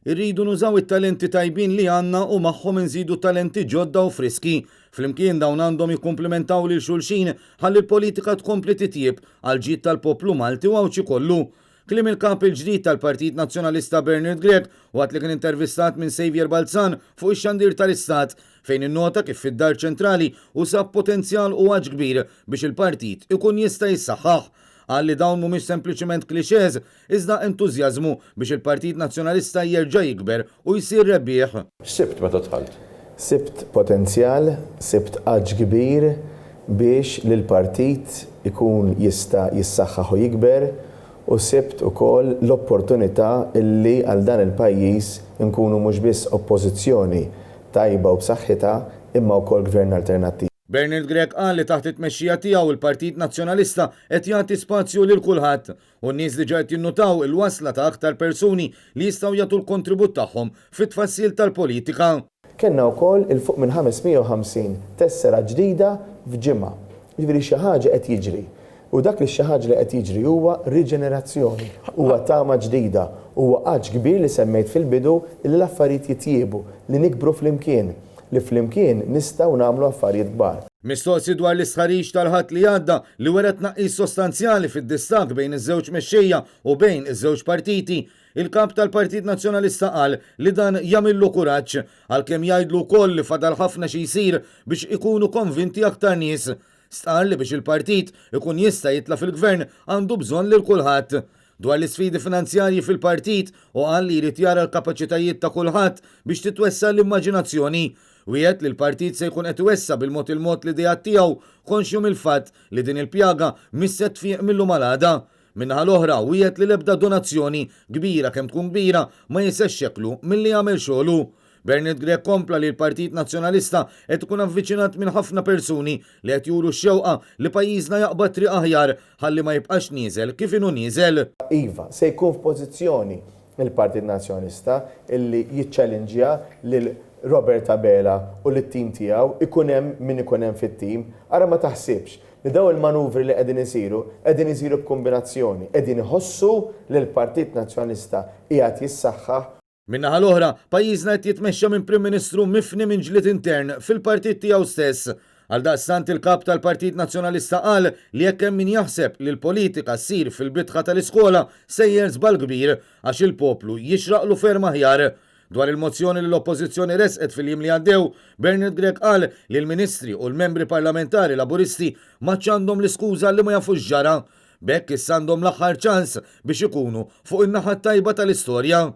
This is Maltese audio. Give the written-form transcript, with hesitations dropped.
Irridu nużaw it-talenti tajbin li għandna u magħhom inżidu talenti ġodda u friski. Flimkien dawn għandhom jikkumplimentaw lil xulxin ħalli l-politika tkompli titjieb għall-ġid tal-poplu Malti u Għawdxi kollu. Kliem il-Kap il-ġdid tal-Partit Nazzjonalista Bernard Grech waqt li kien intervistat minn Saviour Balzan fuq ix-xandir tal-Istat fejn innota kif fid-Dar Ċentrali hu sab potenzjal u għatx kbir biex il-partit ikun jista' jissaħħaħ. Qal li dawn mhumiex sempliċiment clichés iżda entużjażmu biex il-Partit Nazzjonalista jerġa' jikber u jsir rebbieħ. X'sibt meta dħalt? Sibt potenzjal, sibt għatx kbir biex li l-partit ikun jista' jissaħħaħ u jikber u sibt ukoll l-opportunità li għal dan il-pajjiż inkunu mhux biss Oppożizzjoni tajba u b'saħħitha imma wkoll Gvern alternattiv. Bernard Grech qal li taħt it-tmexxija tiegħu l-Partit Nazzjonalista qed jagħti spazju lil kulħadd u n-nies diġà qed jinnutaw il-wasla ta' aktar persuni li jistgħu jagħtu l-kontribut tagħhom fit-tfassil tal-politika. Kellna wkoll 'il fuq minn 550 tessera ġdida f'ġimgħa. Jiġifieri xi ħaġa qed jiġri. U dak li xi ħaġa li qed jiġri huwa riġenerazzjoni, huwa tama ġdida, huwa għatx kbir li semmejt fil-bidu li l-affarijiet jitjiebu, li nikbru flimkien, li flimkien nistgħu nagħmlu affarijiet kbar. Mistoqsi dwar l-istħarriġ tal-Ħadd li għadda li wera tnaqqis sostanzjali fid-distakk bejn iż-żewġ mexxejja u bejn iż-żewġ partiti, il-Kap tal-Partit Nazzjonalista qal li dan jagħmillu kuraġġ, għalkemm jgħidlu wkoll li fadal ħafna xi jsir biex ikunu konvinti aktar nies. Stqarr li biex il-partit ikun jista' jitla' fil-Gvern għandu bżonn lil kulħadd. Dwar l-isfidi finanzjarji fil-partit, hu qal li jrid jara l-kapaċitajiet ta' kulħadd biex titwessa' l-immaġinazzjoni. Wiegħed li l-partit se jkun qed iwessa' bil-mod il-mod l-ideat tiegħu, konxju mill-fatt li din il-pjaga mhix se tfieq mil-lum għal għada. Min-naħa l-oħra, wiegħed li l-ebda donazzjoni, kbira kemm tkun kbira, ma hi se xxekklu milli jagħmel xogħlu. Bernard Grech kompla li l-Partit Nazzjonalista qed ikun avviċinat minn ħafna persuni li qed juru x-xewqa li pajjiżna jaqbad triq aħjar ħalli ma jibqax nieżel kif inhu nieżel. Iva, se jkun f'pożizzjoni l-Partit Nazzjonalista illi jiċċelinġja lil Robert Abela u lit-tim tiegħu, ikun hemm min ikun hemm fit-tim. Ara ma taħsibx li dawn il-manuvri li qegħdin isiru, qegħdin isiru b'kumbinazzjoni. Qegħdin iħossu li l-Partit Nazzjonalista qiegħed jissaħħaħ. Min-naħa l-oħra, pajjiżna qed jitmexxa minn Prim Ministru mifni minn ġlied intern fil-partit tiegħu stess. Għaldaqstant il-Kap tal-Partit Nazzjonalista qal li jekk hemm min jaħseb li l-politika ssir fil-bitħa tal-iskola sejjer żball kbir għax il-poplu jixraqlu ferm aħjar. Dwar il-mozzjoni li l-Oppożizzjoni ressqet fil-jiem li għaddew, Bernard Grech qal li l-Ministri u l-Membri Parlamentari Laburisti m'għadx għandhom l-iskuża li ma jafux x'ġara. B'hekk issa għandhom l-aħħar ċans biex ikunu fuq in-naħa t-tajba tal-istorja.